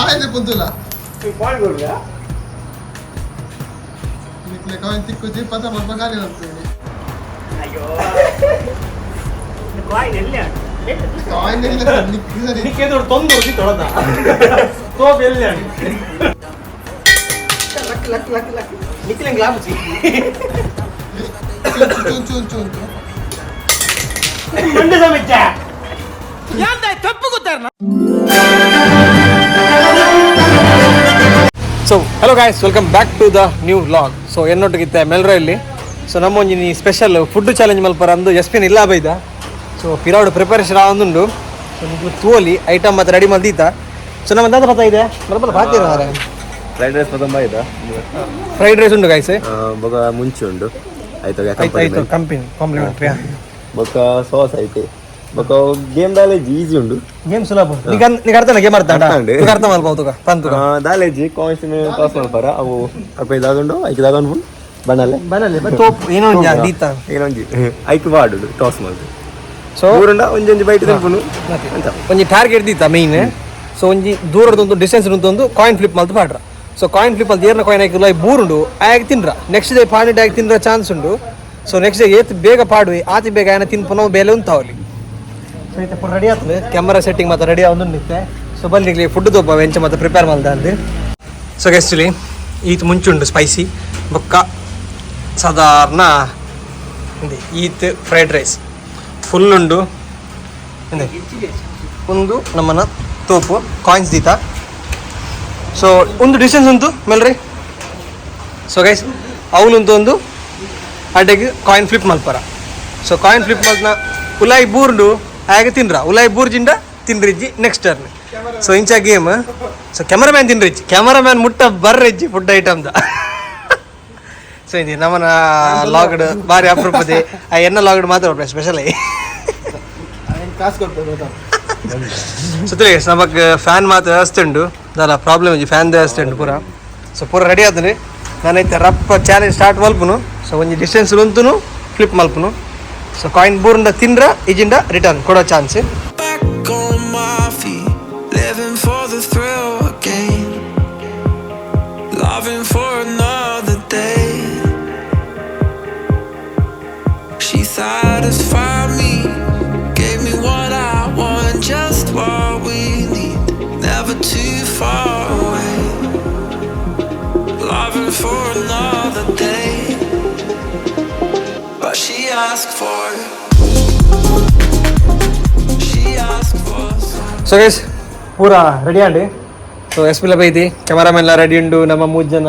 ಆಯ್ತು ಪುಂತುಲ. ಕಾಯಿನ್ ಕೊಡ್ಲಾ? ನಿಕ್ಲೆ ಕಾಯಿನ್ ತಿಕ್ಕುಜಿ ಪತ ಪಲ್ಪ ಖಾಲಿ ಮಾಡ್ತೀನಿ. ಅಯ್ಯೋ, ಕಾಯಿನ್ ಎಲ್ಲಿ? ಕಾಯಿನ್ ಇಲ್ಲ ನಿಕ್ಕಿ ಸರಿ. ನಿಕ್ಕೆ ತೊಂದು ತೊಳೆದ ತೋಪ್ ಎಲ್ಲಿ? ಲಕ್ ಲಕ್ ಲಕ್ ಲಕ್. ನಿಕ್ಲೆಂಗ್ ಲಾಭ. ಚೂನ್ ಚೂನ್ ಚೂನ್ ಚೂನ್. ಮಂಡೆ ಸಮಿಚ್ಚ. So hello guys, welcome back to the new vlog. So ಎನ್ನೊಟ್ಟಿಗಿತ್ತೆ ಮೆಲ್ರಲ್ಲಿ. So ನಮ್ಮ ಒಂಜಿ ಸ್ಪೆಷಲ್ ಫುಡ್ ಚಾಲೆಂಜ್ ಮಲ್ಪರ ಅಂದು ಎಸ್ ಪಿನ್ ಇಲ್ಲ ಬೈದ. ಸೊ ಪಿರಾಡ್ ಪ್ರಿಪರೇಷನ್ ಆವೊಂದುಂಡು. ಸೊ ನಿಮ್ಗೆ ತೋಲಿ ಐಟಮ್ ಮಾತ್ರ ರೆಡಿ ಮಲ್ದೀತ. ಸೊ ನಮ್ಮ ದಾದ ಪತ್ತ ಇದೆ ಬರಬಲ್ಲ ಪಾತೀರ. ಫ್ರೈಡ್ ರೈಸ್ ಪತಂಬ ಇದೆ. ಫ್ರೈಡ್ ರೈಸ್ ಉಂಡು ಗಾಯ್ಸ್. ಬೊಕ ಮುಂಚೆ ಉಂಡು ಆಯ್ತು. ಆಯ್ತು ಆಯ್ತು, ಕಂಪನಿ ಕಾಂಪ್ಲಿಮೆಂಟ್ರಿ. ಬೊಕ ಸಾಸ್ ಐತೆ, ಬೊಕ ಗೇಮ್ ದಾಲೇಜ್ ಈಸಿ ಉಂಡು. ಗೇಮ್ ಸುಲಭ. ನಿಕ್ ನಿಕ್ ಅರ್ಥ ಗೇಮ್ ಅರ್ಥ? ಅರ್ಥ ಉಂಡು. ತುಕ ಅರ್ಥ ಮಲ್ಪ ತುಕ ಪಂತುಕ. ದಾಲೇಜಿ ಕಾಯಿನ್ಸ್ ಟಾಸ್ ಮಲ್ಪರ, ಅವು ಅಪ್ಪ ದಾದುಂಡು ಐಕ್ ದಾದೊಂಡು ಬಣ್ಣಲೆ. ಬನಲೆ ತೋಪ್ ಏನೋ ಒಂಜಿ ದೀತ. ಏನೊಂಜಿ ಐಕ್ ವಾಡುಡು ಟಾಸ್ ಮಲ್ತು. ಸೊ ಊರುಂಡ ಒಂಜೊಂಜಿ ಬೈಟ್ ತಿನ್ಪುನು ಅಂತ. ಒಂಜಿ ಟಾರ್ಗೆಟ್ ದೀತ ಮೇಯ್ನ್. ಸೊ ಒಂಜಿ ದೂರದ ಒಂದು ಡಿಸ್ಟೆನ್ಸ್ ಒಂದು ಕಾಯಿನ್ ಫ್ಲಿಪ್ ಮಲ್ತು ಪಾಡ್ರ. ಸೊ ಕಾಯಿನ್ ಫ್ಲಿಪ್ ಅಲ್ಲಿ ಏರ್ನ ಕಾಯಿನ್ ಹಾಕಿಲ್ಲ ಬೂರುಂಡು ಆಯಾಗ ತಿನ್ರ. ನೆಕ್ಸ್ಟ್ ಡೇ ಪಾಡಿಟ್ ಆಗಿ ತಿನ್ರ ಚಾನ್ಸ್ ಉಂಡು. ಸೊ ನೆಕ್ಸ್ಟ್ ಡೇ ಏತ್ ಬೇಗ ಪಾಡುವೆ ಆತಿ ಬೇಗ ಆಯನ ತಿನ್ಪುನ ಬೇಲೆ ಉಂತಾವಲಿ. ಸೊ ಇತ್ತೆ ಪೂರ ರೆಡಿ ಆಗ್ತದೆ, ಕ್ಯಾಮರಾ ಸೆಟ್ಟಿಂಗ್ ಮಾತ್ರ ರೆಡಿ ಆವೊಂದು ನಿತ್ತೆ. ಸೊ ಬಲ್ಲಿ ಫುಡ್ ತೋಪ ವೆಂಚ ಮಾತ್ರ ಪ್ರಿಪೇರ್ ಮಲ್ದ ಅಂದು. ಸೊ ಆಕ್ಚುಲಿ ಈತ್ ಮುಂಚುಂಡು ಸ್ಪೈಸಿ ಬೊಕ್ಕ ಸಾಧಾರಣ ಇಂದೆ ಈತ್ ಫ್ರೈಡ್ ರೈಸ್ ಫುಲ್ ಉಂಡು ಇಂದೆ. ಒಂದು ನಮ್ಮನ್ನ ತೋಪು ಕಾಯಿನ್ಸ್ ದೀತ. ಸೊ ಒಂದು ಡಿಸ್ಟೆನ್ಸ್ ಉಂಟು ಮೇಲ್ರಿ. ಸೊ ಗೈಸ್, ಅವಲುಂತು ಒಂದು ಅಡ್ಡೆಗೆ ಕಾಯಿನ್ ಫ್ಲಿಪ್ ಮಲ್ಪರ. ಸೊ ಕಾಯಿನ್ ಫ್ಲಿಪ್ ಮಲ್ತನ ಉಲಾಯಿ ಬೂರ್ಡು ಆಗ ತಿನ್ರ, ಉಲಾಯಿ ಬೂರ್ಜಿಂಡ ತಿನ್ರಿಜ್ಜಿ ನೆಕ್ಸ್ಟ್ ಟರ್ನ್. ಸೊ ಇಂಚ ಗೇಮ್. ಸೊ ಕ್ಯಾಮರಾಮ್ಯಾನ್ ತಿನ್ರಿಜ್ಜಿ, ಕ್ಯಾಮರಾಮ್ಯಾನ್ ಮುಟ್ಟ ಬರ್ರಿಜ್ಜಿ ಫುಡ್ ಐಟಮ್ದ. ಸೊ ಇದು ನಮ್ಮನ ಲಾಗ್ಡ್ ಬಾರಿ ಅಪರೂಪದೆ. ಆ ಎನ್ನ ಲಾಗ್ಡ್ ಮಾತ್ರ ಸ್ಪೆಷಲ್. ಕಾಸು ಕೊಡ್ತೇವೆ ಗೊತ್ತಾ? ಸುತ್ತಲೇ ನಮಗ್ ಫ್ಯಾನ್ ಮಾತ್ರ ವ್ಯವಸ್ಥೆ ಉಂಟು ದಾಲ ಪ್ರಾಬ್ಲಮ್ ಇಜ್ಜಿ, ಫ್ಯಾನ್ ವ್ಯವಸ್ಥೆ ಉಂಟು ಪೂರ. ಸೊ ಪೂರ ರೆಡಿ ಆತನೆ. ನಾನೈತೆ ರಪ್ಪ ಚಾಲೆಂಜ್ ಸ್ಟಾರ್ಟ್ ಮಲ್ಪುನು. ಸೊ ಒಂಜಿ ಡಿಸ್ಟೆನ್ಸ್ ಉಂತುನು ಫ್ಲಿಪ್ ಮಲ್ಪುನು. ಸೊ ಕಾಯಿನ್ ಬೂರ್ಂಡ ತಿನ್ರ, ಇಜಿಂಡ ರಿಟರ್ನ್ ಕೊಡೋ chance. Back on my feet, living for the thrill again, loving for another day. She satisfied me, gave me what I want, just what we need, never too far away. Loving for another day, but she asked for. She asked for some. So guys, ಪೂರ ready ಅಂడి. ಸೊ S ಪಿಲ ಬೈದಿ, cameraman ಎಲ್ಲ ready ಉಂಡು. ನಮ್ಮ ಮೂರು ಜನ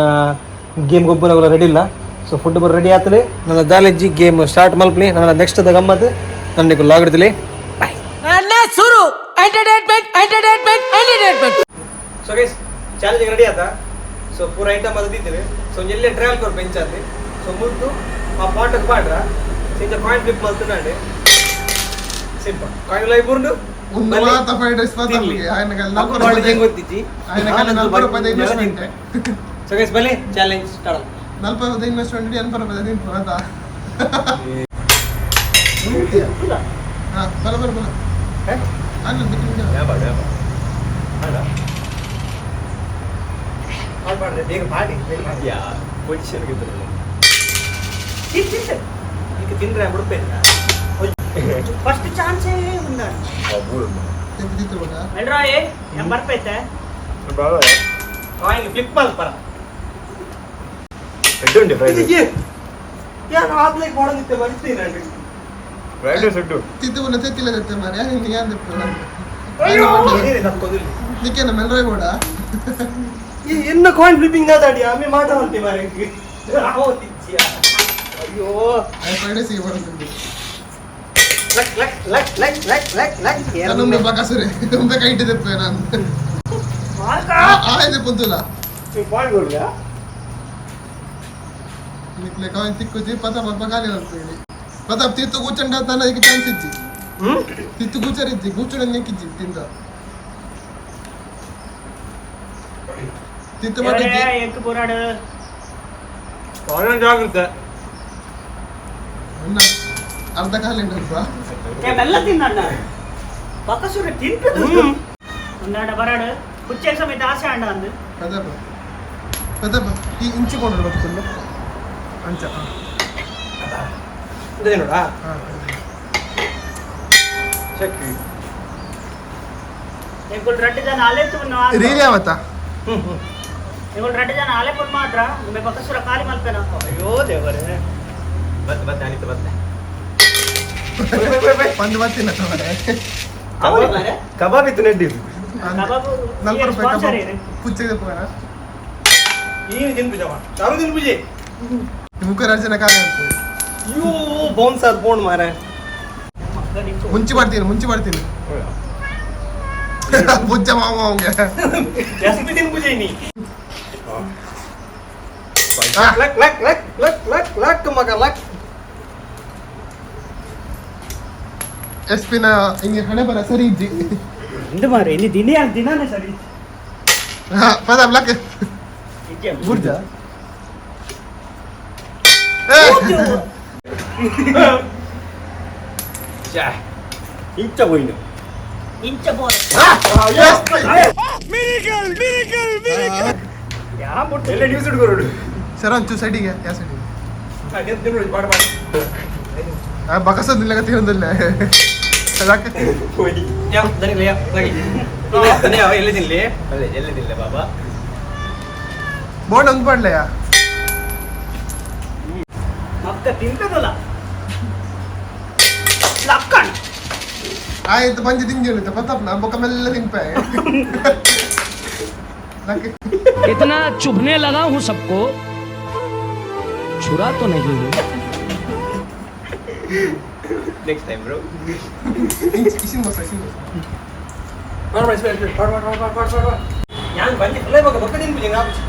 game ಗೊಬ್ಬರ ready ಇಲ್ಲ. ಸೊ ಫುಡ್ ಬರ ರೆಡಿ ಆತಲೆ. ನನ್ನ ದಾಲೆಜ್ಜಿ ಗೇಮ್ ಸ್ಟಾರ್ಟ್ ಮಲ್ಪಲಿ. ನನ್ನ ನೆಕ್ಸ್ಟ್ the ಗಮ್ಮತ್ ನನ್ನ ಲಾಗ್ ಇಡ್ತಿಲಿ. ಬಾಯ್. ಸುರು entertainment, entertainment, entertainment. So guys, challenge ready ಆತ. ಸೊ ಪೂರ ಐಟಮ್ ಅದು ದೀತೀವಿ. ಸೊ ಎಲ್ಲೇ ಟ್ರಯಲ್ ಕೊರ್ ಬೆಂಚ್ ಆತಿ. ಸೊ ಮುದ್ದು ಆ ಪಾಟಕ್ಕೆ ಪಾಡ್ರ. ಸೊ ಇಂಚ ಕಾಯಿನ್ ಫ್ಲಿಪ್ ಮಲ್ತುಂಡಂడి. ಸಿಂಪಲ್, ಕಾಯಿನ್ ಲೈ ಬೂರ್ಂಡು. ಒಂದು ಮಾತ ಫ್ರೈಡ್ ರೈಸ್ ಮಾತ್ರ ఆయన 40 ರೂಪಾಯಿ. ಗೊತ್ತಿಜ್ಜಿ. ఆయన 40 ರೂಪಾಯಿ ಇನ್ವೆಸ್ಟ್ಮೆಂಟ್. ಸೊ ಗೈಸ್, ಬಲಿ ಚಾಲೆಂಜ್ ಸ್ಟಾರ್ಟ್. 40 ರೂಪಾಯಿ ಇನ್ವೆಸ್ಟ್ಮೆಂಟ್, 80 ರೂಪಾಯಿ ತಿನ್ಪು ಅಂತ. ಹಾ, ಬಲ ಬಲ ಬಲ. ಅಲ್ಲ ಬಿಟ್ಟು. ಬೇಗ ಪಾಡಿ. ಪೊಸಿಷನ್. ಈಗ ತಿಂದ್ರೆ ಬಿಡ್ಪೇನೆ. ಫಸ್ಟ್ ಚಾನ್ಸೇ ఉన్నాడు. ತಿಂತು ತಿಂತು ಕೂಡ. ಮೆಲ್ರಾಯ್ ಏನ್ ಬರ್ಪೈತೆ? ಕಾಯಿನ್ ಫ್ಲಿಪ್ ಮಲ್ಪರ. ಉಂಟು ಫ್ರೈಡ್ ರೈಸ್. ಯಾರು ಆದ್ಲೈಕ್ ಮಾಡೋದಿತ್ತೆ ಬರ್ತೀನಿ. ಫ್ರೈಡ್ ರೈಸ್ ಉಂಟು. ತಿಂತು ಕೂಡ ತೆತ್ತಿಲ್ಲ ತೆತ್ತೆ ಮಾರ್ರೆ, ನಿನಗೆ ಅಂತ. ನಿಕ್ಕೇನ ಮೆಲ್ರಾಯ್ ಕೂಡ. ಎನ್ನ ಕಾಯಿನ್ ಫ್ಲಿಪ್ಪಿಂಗ್ ಆದಾಡಿ ಆಮೆ ಮಾಟ ಮಾಡ್ತೀವಿ ಮಾರ್ರೆ. ಅಯ್ಯೋ. ಫ್ರೈಡ್ ರೈಸ್ ಬರುತ್ತೆ. Luck luck luck luck luck luck luck. ನಾನು ಬಕಾಸುರೆ ಉಂಬೆ ಕೈ ಇಟ್ಟಿದ್ದೆಪ್ಪೆ ನಾನು. ಆಯ್ತು ಪುಂತುಲ. ಕಾಯಿನ್ ಕೊಡ್ಲಾ? ನಿಕ್ಲೆ ಕಾಯಿನ್ ತಿಕ್ಕುಜಿ ಪತ ಪಲ್ಪ ಖಾಲಿ ಮಾಡ್ತೀನಿ. ಪ್ರತಾಪ್ ತಿತ್ತು ಕೂಚಂಡ ತಾನ ಈಗ ಚಾನ್ಸ್ ಇಜ್ಜಿ. ತಿತ್ತು ಕೂಚರ್ ಇಜ್ಜಿ, ಕೂಚುಡ ನೆಕ್ಕಿಜ್ಜಿ ತಿಂದ ತಿತ್ತು ಮಾಡಿಜ್ಜಿ. ಎಂಕ್ ಪೂರಾಡು. ಕಾಯಿನ್ ಜಾಗ್ರತೆ. ಅಣ್ಣ ಅರ್ಧ ಖಾಲಿ ಉಂಟಲ್ಪ. ಏ ಮೆಲ್ಲ ತಿನ್ನಣ್ಣ, ಬಕಸುರ ತಿಂತು ಉಂದಾಡ ಬರಾಡು. ಪುಚ್ಚೆ ಸಮೇತ ಆಸೆ ಅಂಡ ಅಂದು ಪ್ರತಾಪ ಪ್ರತಾಪ ಈ ಇಂಚಿ ಕೊಂಡು ಬರ್ತದೆ ಅಂಚ. ನೋಡಾ. ಚೆಕ್. ಎಂಕುಲು ರಡ್ಡು ಜನ ಅಲೆ ರೀಲ್ ಯಾವತ್ತ? ಎಂಕುಲು ರಡ್ಡು ಜನ ಅಲೆ ಪುಲ್ ಮಾತ್ರ ಉಂಬೆ ಬಕಸುರ ಖಾಲಿ ಮಲ್ಪೆನ. ಅಯ್ಯೋ ದೇವರೇ. ಬತ್ತೆ ಬತ್ತೆ ಅನಿತ ಬತ್ತೆ. ಒಂದು ಬತ್ತಿನ ತವರೆ. ಕಬಾಬ್ ಇತ್ತು ನೆಡ್ಡಿ. ಕಬಾಬ್. 40 ರೂಪಾಯಿ ಸ್ಪಾನ್ಸರ್ ಕಬಾಬ್. ಏನು? ಪುಚ್ಚೆಗೆ ಪೋಣ. ಈ ತಿನ್ಪುಜವ ಚಾರು ತಿನ್ಪುಜೆ. ಮುಖರಾಜನ ಕಾಲ ಆಗ್ತದೆ. ಅಯ್ಯೋ, ಬೌನ್ಸ್ ಆದ್ ಪೋಣ್ ಮಾರೆ. ಮುಂಚೆ ಮಾಡ್ತೀನಿ, ಮುಂಚೆ ಮಾಡ್ತೀನಿ. ಪುಚ್ಚ ಮಾಮ ಅವಂಗೆ. ಜಾಸ್ತಿ ತಿನ್ಪುಜೆ ನೀ. Luck luck luck luck luck luck ಮಗ ಲಕ್. ಎಸ್ ಪಿನ ಹಿಂಗೆ ಹಣೆ ಬರ ಸರಿ ಇಜ್ಜಿ. ಎಂದು ಮಾರೆ, ಇಲ್ಲಿ ದಿನ ದಿನಾನೇ ಸರಿ. ಪ್ರತಾಪ್ ಲಕ್. ಇಜ್ಜೆ. ಬುರ್ಜ. ಇಂಚ ಹೋಯ್ನು. ಇಂಚ ಬೋರ. ಯಾ ಬುಟ್ಟು. ಎಲ್ಲ ನ್ಯೂಸ್ ಹಿಡ್ಕೊರೋಡು. ಸರ್, ಒಂಚೂರು ಸೈಡಿಗೆ, ಯಾ ಸೈಡಿಗೆ. ತಿನ್ಪುಜೆ ಪಾಡ ಪಾಡ. ಬಕಸದಿಲ್ಲ ತೀರೊಂದಿಲ್ಲ ಲಕ್. ಹೋಯ್. ಯಾ ದನಿಲ್ಲ ಯಾ ಲಗಿ ದನಿ ಯಾವ ಎಲ್ಲಿ ತಿನ್ಲಿ? ಅಲ್ಲೇ ಎಲ್ಲಿದಿಲ್ಲ ಬಾಬಾ. ಬೋರ್ಡ್ ಒಂದು ಪಡ್ಲೆಯಾ? ಮಕ್ಕ ತಿಂತದಲ್ಲ ಲಕ್ಕಣ್. ಆಯ್ತು, ಪಂಚ ತಿಂಡಿ ಉಳಿತ ಪ್ರತಾಪ್ನ ಬೊಕ್ಕ ಮೆಲ್ಲ ತಿನ್ಪೆ ಲಕ್. इतना चुभने लगा हूं सबको, छुरा तो नहीं हूं। Next time bro. ಇಸಿನ್ ಬಸ್, ಇಸಿನ್ ಬಸ್. ಪಾಡ ಪಾಡ ಪಾಡ ಪಾಡ ಪಾಡ ಪಾಡ ಪಾಡ ಪಾಡ. ಯಾನ್ ಬಂದಿ ಫುಲ್ಲೇ ಬೊಕ್ಕ ಬೊಕ್ಕ ತಿನ್ಪುಜೆ ನಾಪುಜೆ.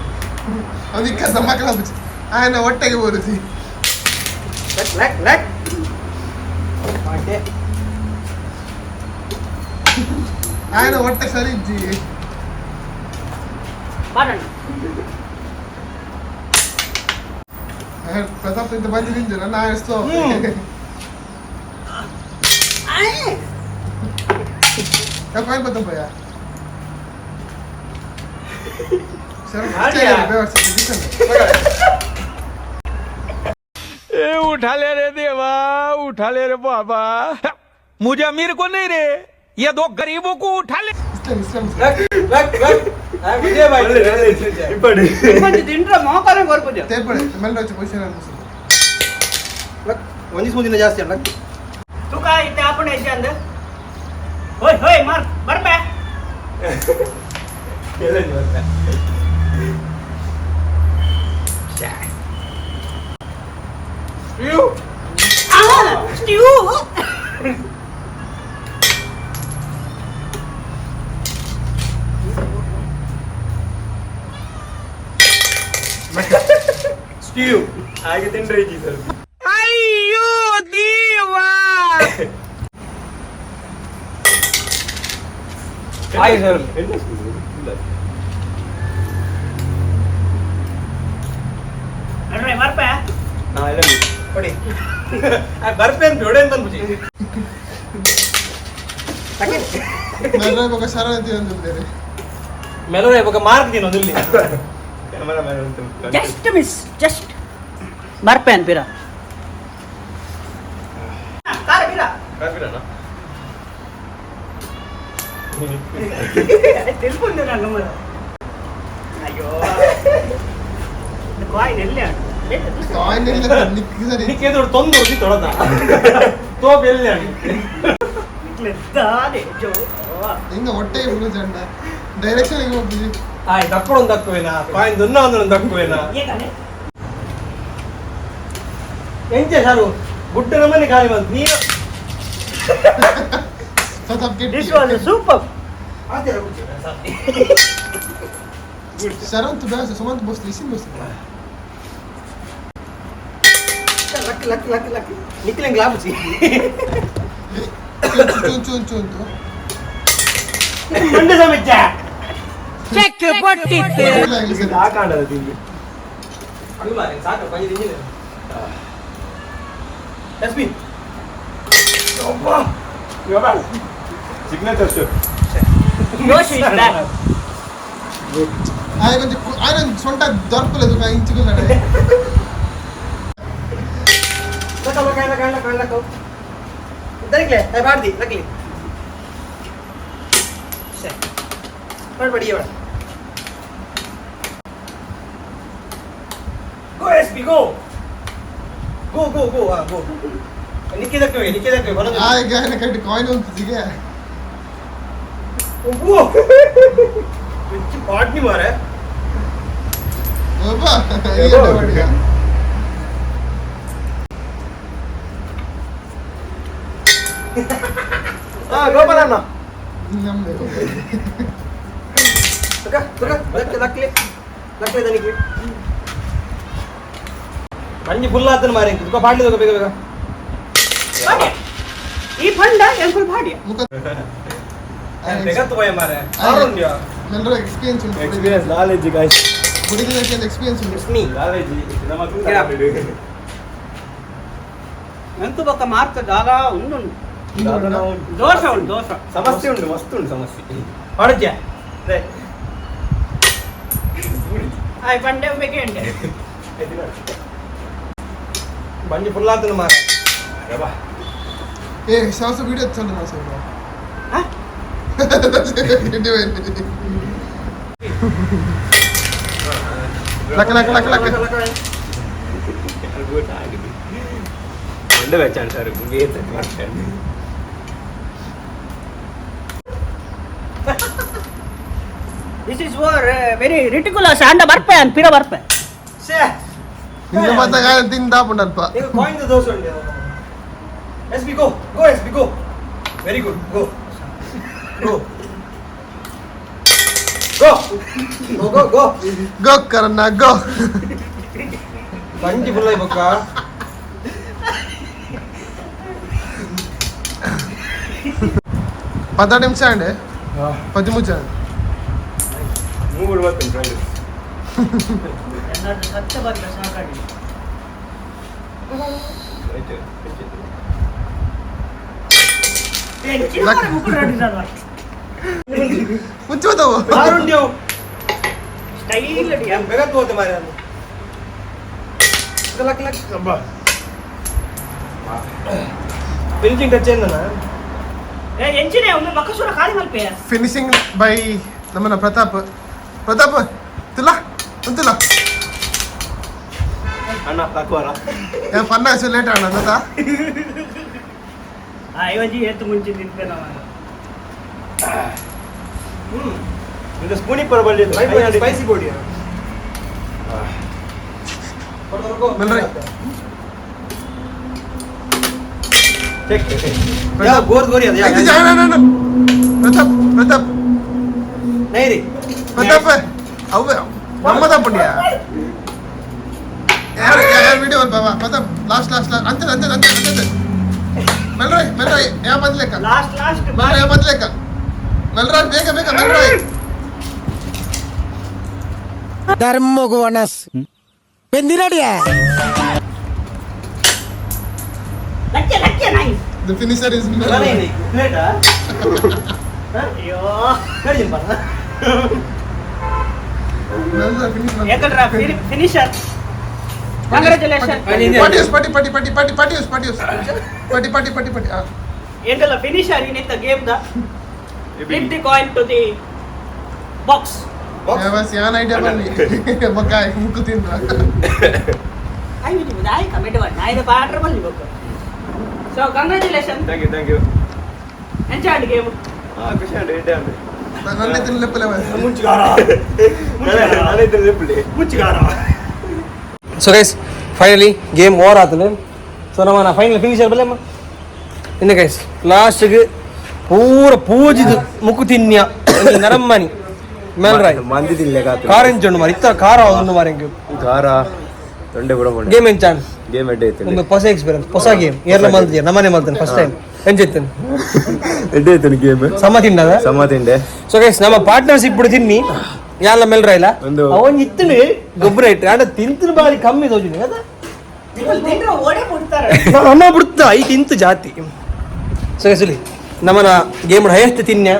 ಅದಕ್ಕೆ ಮಕ್ಕಳ ಬುಚ್ಚಿ ఆయన ಒಟ್ಟೆಗೆ ಬೋರುಸಿ. Luck luck luck ಪಾಟೆ. ఆయన ಹೊಟ್ಟೆ ಸರಿ ಇಜ್ಜಿ. ಬಾರಣ್ಣ. ಪ್ರತಾಪ್ ಇಂತ ಬಂದು ತಿಂದು ನನ್ನ ಸ್ಲೋ. ಕಾಯಿನ್ ಬತ್ತಪ್ಪಯ್ಯ ಸರ್. ए उठा ले रे देवा, उठा ले रे बाबा, मुझे अमीर को नहीं रे, ये दो गरीबों को उठा ले। Islam Islam. Luck luck luck ಆ ವಿಜಯ ಬಾಯ್. ಇಪ್ಪಡಿ. కొంచెం ತಿಂಡ್ರ ಮೋಕಾನೆ ಕೊರ್ಪುಜೆ. ತೇರ್ಪಡೆ ಮೆಲ್ಲ వచ్చి ಪೊಸಿಷನ್ ಅನ್ಪಿಸ್ತದೆ. ಲಕ್ ಒಂಜಿ ಸ್ಪೂನ್ ಜಾಸ್ತಿ ಲಕ್. ತುಕ ಇತ್ತೆ ಆಪುಂಡ ಇಜ್ಜೆ ಅಂದ್. ಹೋಯ್ ಹೋಯ್ ಮಾರ್ ಬರ್ಪೆ. ಎಲ್ಲ ಬತ್ತೆ. ಸ್ಟ್ಯೂ. ಸ್ಟೀವ್. ಹಾಗೆ ತಿಂಡ್ರೆ ಇಜ್ಜಿ ಸರ್. अयो देवा. ಆಯ್ ಸರ್. ಎಣ್ಣೆ ಸ್ಪೂನ್ ಇಲ್ಲ. ನಡ್ರೆ ಬರ್ಪೆ. ಹಾ ಎಲ್ಲ. ಕೊಡಿ ಬರ್ಪೆ ಅಂತ ಒಡೆ ಅಂತ ಅನ್ಪುಜಿ. ಮೆಲ್ಲ ಬೊಕ್ಕ ಶರಣ ತಿಂದಿದ್ದಾರೆ. ಮೆಲೋರೆ ಬೊಕ್ಕ ಮಾರ್ಕ್ ತಿನ್ನೋದು ಇಲ್ಲಿ. ಕ್ಯಾಮರಾ ಮ್ಯಾನ್ ಅಂತ. Just miss, just ಬರ್ಪೆ ಅನ್ಪಿರ ಕಾರ ಬಿರ. ಕಾಫಿರಣ್ಣ. తెలుపుంది నన్ను మరి. అయ్యో, ಕಾಯಿನ್ ಎಲ್ಲಿ ಕಾಯಿನ್ ಇಲ್ಲ ನಿಕ್ ಸರಿ. ನಿಕ್ಕೆ ತೊಂದು ತೊಡದ ತೋಪ್ ಎಲ್ಲಿ ಜೋ. ಹಿಂಗ ಹೊಟ್ಟೆಗೆ ಬಿಡು ಚಂಡ ಡೈರೆಕ್ಷನ್ ಹಿಂಗ ಹೋಗ್ತೀವಿ. ಆಯ್ ದಕ್ಕಡೊಂದು ದಕ್ಕುವೇನಾ ಕಾಯಿನ್ ದುನ್ನ ಒಂದು ದಕ್ಕುವೇನಾ? ಏಕನೆ. ಎಂಚೆ ಸಾರು ಗುಡ್ಡ ನಮ್ಮನೆ ಖಾಲಿ ಬಂತು ನೀನು. Pratap. This was super. Sharanth ಬೇಸ Sumanth ಬೋಸ್ತಿ ಇಸಿನ್ ಬೋಸ್ತಿ. Luck luck luck luck ನಿಕ್ಲೆಂಗ್ ಲಾಭಿ. ಚೂನ್ ಚೂನ್ ಚೂನ್ ಚೂನ್. ಮಂಡೆ ಸಮಿಚ್ಚ. ಚೆಕ್ ಪಟ್ಟಿತ್ತು. ಸಾಕಾಣದ ತಿಂಡಿ. ಸಾಕು ಪಂಜಿ ತಿಂಜಿಲ್ಲ S P. Signature step. Josh is back. ఆయన కొంచెం ఆయన సొంట దొరకలేదు ఇంచుకున్నాడు. ದರಿಕ್ಲೆ ಬಾಡ್ದಿ ಲಕ್ಲಿ ಬಾಡ್ ಬಡಿ ಬಾಡ್. Go S P go go go go. ಹಾ ಗೋ. ನಿಕ್ಕಿದಕ್ಕೆ ನಿಕ್ಕಿದಕ್ಕೆ ಬರೋದು. ಆಗ ఆయన ಕಟ್ಟಿ ಕಾಯಿನ್ ఉంತಿಗೆ. ಓ ಇಂಚಿ ಪಾಡ್ನಿ ಮಾರೆ. ಒಬ್ಬ ಈ ಎಡೆ ಬಡಿಯ. ಹಾ ಗೋಪಾಲಣ್ಣ. ನಮ್ದು. ತುಕ ತುಕ ಲಕ್ಲೆ ಲಕ್ಲೆ ಲಕ್ಲೆ ದನಿಕ್ಲೆ ಮಂಜಿ ಫುಲ್ ಆತನ ಮಾರೆ. ತುಕ ಪಾಡ್ಲಿ ತುಕ ಬೇಗ ಬೇಗ. ಬಾಡಿಯ ಈ ಫಂಡ ಎಂಕುಲ್ ಬಾಡಿಯ. ಮುಖ ಬೇಗ ತುವಯ ಮಾರೆ ಆರುಂಡ್ಯಾ. ಎಲ್ಲರೂ ಎಕ್ಸ್ಪೀರಿಯನ್ಸ್ ಉಂಟು. Experience knowledge guys. ಹುಡುಗಿದಕ್ಕೆ experience ಉಂಟು. It's me. Knowledge ನಮ್ಮ ಎಂತು ಬೊಕ್ಕ ಮಾರ್ತ ದಾಲ ಉಂಡು ದೋಷ ಉಂಟು ದೋಷ. ಸಮಸ್ಯೆ ಉಂಟು, ಮಸ್ತ್ ಉಂಟು ಸಮಸ್ಯೆ. ಪಾಡಜ್ಜ ರೇ. ಆಯ್ ಬಂಡೆ ಬೇಕೆ ಉಂಟೆ. ಮಂಜಿ ಫುಲ್ ಆತನ ಮಾರೆ. ಏ ಶಾಸ ವಿಡಿಯೋ ಚಂದ ನಾವು ಸರ್. ಹಾ? ಲಕ್ಕ ಲಕ್ಕ ಲಕ್ಕ ಲಕ್ಕ. ಒಂಡೆ ಬೆಚ್ಚಾಣ ಸರ್ ಮಾಡ್ತೇನೆ. This is war very ridiculous. ಅಂಡ ಬರ್ಪೆ ಅನ್ ಪಿರ ಬರ್ಪೆ. ಶೇ. ನಿನ್ನ ಮತ್ತೆ ತಿಂದಾಪುಂಡಲ್ಪ. ಈಗ ಕಾಯಿನ್ ದೋಸೆ ಉಂಟು. S B go go S B go. Very good go go go go go go. Go Karanna go. ಬಂಜಿ full ಬೊಕ್ಕ. 16 ನಿಮಿಷ ಅಂಡೆ 13 ಅಂಡೆ. ಮೂರು ಬರ್ತೇನೆ ಫ್ರೆಂಡ್. ಸತ್ಯ ಬಂದ ಸಾಕಾಗಿ. ಮುಂಚೆ ಆರುಂಡ್ಯವು. ಸ್ಟೈಲ್ ಅಡಿಯ. ಬೇಗ ತೋತೆ ಮಾರೆ ಅದು. ಲಕ್ ಲಕ್ ಅಬ್ಬಾ. ಫಿನಿಶಿಂಗ್ ಟಚ್ ఏందన్న? ಏ ಎಂಚಿನೇ ಒಮ್ಮೆ ಬಕಸುರ ಖಾಲಿ ಮಲ್ಪೆ. ಫಿನಿಶಿಂಗ್ ಬೈ ನಮ್ಮನ್ನ ಪ್ರತಾಪ್. ಪ್ರತಾಪ್ ತುಲ್ಲ ಉಂತುಲ್ಲ. ಅಣ್ಣ ತಕ್ವಾರ. ಫನ್ನ ಲೇಟ್ ಅಣ್ಣ ನತಾ. ಆ ಇವಂಜಿ ಏತು ಮುಂಚೆ ನಿಂತೆ ನಾವು. ಇದು ಸ್ಪೂನಿ ಪರಬಲ್ಲಿ. ಸ್ಪೈಸಿ ಬೋಡಿ. ಮೆಲ್ರಿ. ಚೆಕ್. ಯಾ ಗೋರ್ ಗೋರಿ ಅದು. ಐದು ಜನ ಅಣ್ಣ, ಅಣ್ಣ. ಪ್ರತಾಪ್ ಪ್ರತಾಪ್. ನೈರಿ. ಪ್ರತಾಪ್ ಅವ ನಮ್ಮದ ಪುಣ್ಯ ಯಾರು ಯಾರು ವಿಡಿಯೋ ಬಾಬಾ. ಪ್ರತಾಪ್ last last last ಅಂತೆ ಅಂತೆ ಅಂತೆ ಅಂತೆ. ಮೆಲ್ರಾಯ್ ಮೆಲ್ರಾಯ್ ಯಾ ಬದ್ಲೇಕ. Last last. ಮೆಲ್ರಾಯ್ ಯಾ ಬದ್ಲೇಕ. ಮೆಲ್ರಾಯ್ ಬೇಗ ಬೇಗ ಮೆಲ್ರಾಯ್. ಧರ್ಮಗುವಣಸ್ എന്തിനടിയാ ಲಕ್ಕೆ ಲಕ್ಕೆ ನಾಯಿ. The finisher is ಪ್ಲೇಟಾ? ಅಯ್ಯೋ. ಕಡಿಮೆ ಬಾ. ಮೆಲ್ರಾಯ್ ಫಿನಿಶ್. ಯಾಕಂದ್ರೆ ಫಿನಿಶರ್ ಕಂಗ್ರಾಚುಲೇಷನ್. ಪಟಿಯೂಸ್ ಪಟಿ ಪಟಿ ಪಟಿ ಪಟಿ ಪಟಿಯೂಸ್ ಪಟಿಯೂಸ್ ಪಟಿ ಪಟಿ ಪಟಿ ಪಟಿ ಆ. ಎಂಟಲ್ಲ finisher in the game the flip the coin to the box. Bus ಯಾನ್ ಐಡಿಯಾ ಬನ್ನಿ ಬೊಕ್ಕ ಮುಕ್ಕು ತಿಂದ್ರ. ಅಯ್ಯೋ ನಿಮ್ದು ಆಯ್ ಕಮೆಂಟ್ ಮಾಡಿ ನಾಯಿದ ಪಾಟ್ರ ಬಲ್ಲಿ ಬೊಕ್ಕ. So congratulation. Thank you thank you. Enjoy game. ಹಾ ಖುಷಿ ಉಂಟು ಎಡ್ಡೆ ಉಂಟು. ನನ್ನ ತಿನ್ಲೆಪ್ಪಲೆ. ಮುಂಚುಗಾರ. ನಾನೇ ತಿನ್ಲೆಪ್ಪಲೆ. ಮುಂಚುಗಾರ. So guys finally game over ಆತದೆ. ಸೊ ನಮ್ಮ ಫೈನಲ್ ಫಿನಿಶರ್ ಬಲ್ಲೆ ಅಮ್ಮ ಇನ್ನು ಗೈಸ್ ಲಾಸ್ಟ್ಗೆ ಪೂರ ಪೂಜಿದು ಮುಕ್ಕು ತಿನ್ಯ ನರಮ್ಮನಿ ಮೇಲ್ರಾಯ್. ಮಂದಿ ತಿನ್ಲೆ ಕಾತು. ಕಾರೆಂಚುಂಡು ಮಾರಿ ಇತ್ತ ಖಾರ ಒಂದು ಮಾರಿ ಎಂಕ್. ಖಾರ ತೊಂಡೆ ಕೂಡ. ಗೇಮ್ ಎಂಚಾನ್? ಗೇಮ್ ಎಡ್ಡೆ ಇತ್ತು. ಒಂದು ಹೊಸ ಎಕ್ಸ್ಪೀರಿಯನ್ಸ್, ಹೊಸ ಗೇಮ್ ಏರ್ಲ ಮಲ್ತಿಯ ನಮ್ಮನೆ ಮಲ್ತೇನೆ ಫಸ್ಟ್ ಟೈಮ್ ಎಂಚಿತ್ತೇನೆ. ಎಡ್ಡೆ ಇತ್ತು ಗೇಮ್. ಸಮ ತಿನ್ನದ. ಸಮ ತಿಂಡೆ. ಸೊ ಗೈಸ್ ನಮ್ಮ ಪಾರ್ಟ್ನರ್ಶಿಪ್ ಬಿಡು ತಿನ್ನಿ ಯಾಲ ಮೆಲ್ರಾಯ್ಲ ಒಂದು- ಅವನ್ ಇತ್ತನು ಗೊಬ್ಬರ ಇಟ್ಟು ಆಡ ತಿಂತಿನ ಬಾರಿ ಕಮ್ಮಿ ತೋಜಿನಿ ಅದ. ತಿಂದ್ರೆ ಓಡೇ ಬಿಡ್ತಾರೆ. ಅಮ್ಮ ಬಿಡ್ತ I ತಿಂತು ಜಾತಿ. ಸೊ ಗೈಸ್ ಇಲ್ಲಿ ನಮ್ಮನ ಗೇಮ್ ಹೈಯೆಸ್ಟ್ ತಿನ್ಯ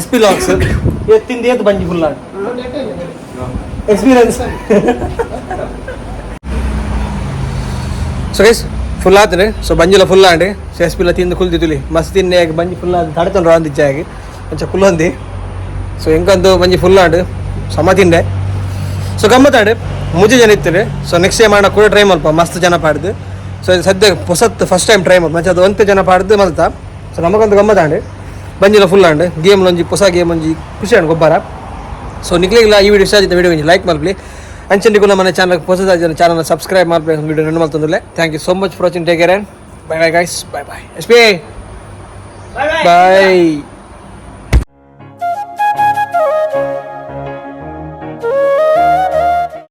S P LOX ತಿಂದು ಏತು ಬಂಜಿ ಫುಲ್ ಆಗಿ. ಎಕ್ಸ್ಪೀರಿಯನ್ಸ್. ಸೊ ಗೈಸ್, ಫುಲ್ ಆತನೆ. ಸೊ ಬಂಜಿಲ ಫುಲ್ ಆಂಡ್. ಸೊ ಎಸ್ ಪಿಲ ತಿಂದು ಕುಲ್ದಿ ತುಲಿ ಮಸ್ತ್ ತಿನ್ನೆ. ಬಂಜಿ ಫುಲ್ ಆದ್ ತಡೆತೊಂಡು ರಾಂದಿಚ್ಚಾಗಿ ಅಂಚ ಕುಲ್ಲೊಂದಿ. ಸೊ ಎಂಕಂದು ಬಂಜಿ ಫುಲ್ ಆಂಡ್, ಸಮ ತಿಂಡೆ. ಸೊ ಗಮ್ಮತ್ತಾಂಡ್, ಮೂಜಿ ಜನ ಇತ್ತರೆ. ಸೊ ನೆಕ್ಸ್ಟ್ ಟೈಮ್ ಆಂಡ ಕೂಡ ಟ್ರೈ ಮಲ್ಪ, ಮಸ್ತ್ ಜನ ಪಾಡ್ದು. ಸೊ ಸದ್ಯ ಹೊಸತ್ ಫಸ್ಟ್ ಟೈಮ್ ಟ್ರೈ ಮಲ್ಪ. ಅದು ಒಂತೆ ಜನ ಪಾಡ್ದು ಮಲ್ತ. ಸೊ ನಮಗಂತು ಗಮ್ಮತ್ತಾಂಡ್, ಬಂಜಿಲ ಫುಲ್ ಆಂಡ್. ಗೇಮ್ ಒಂಜಿ ಹೊಸ ಗೇಮ್, ಒಂಜಿ ಖುಷಿ ಆಂಡ್ ಗೊಬ್ಬರ. ಸೊ ನಿಕ್ಲೆಗ್ಲ ಈ ವಿಡಿಯೋ ಇಷ್ಟ ಆಯ್ತು, ವಿಡಿಯೋ ಒಂಜಿ ಲೈಕ್ ಮಲ್ಪಲಿ. ಅಂಚೆಂಡಿಗುಲ ಮನೆ ಚಾನಲ್ ಹೊಸದಾದ ಚಾನಲ್ ಸಬ್ಸ್ಕ್ರೈಬ್ ಮಾಡ್ಬೇಕು. ವಿಡಿಯೋ ನನ್ನ ಮಲ್ತೊಂದುಲ್ಲೆ. Thank you so much for watching. Take care and bye bye, guys. Bye bye, S P. Bye. Bye.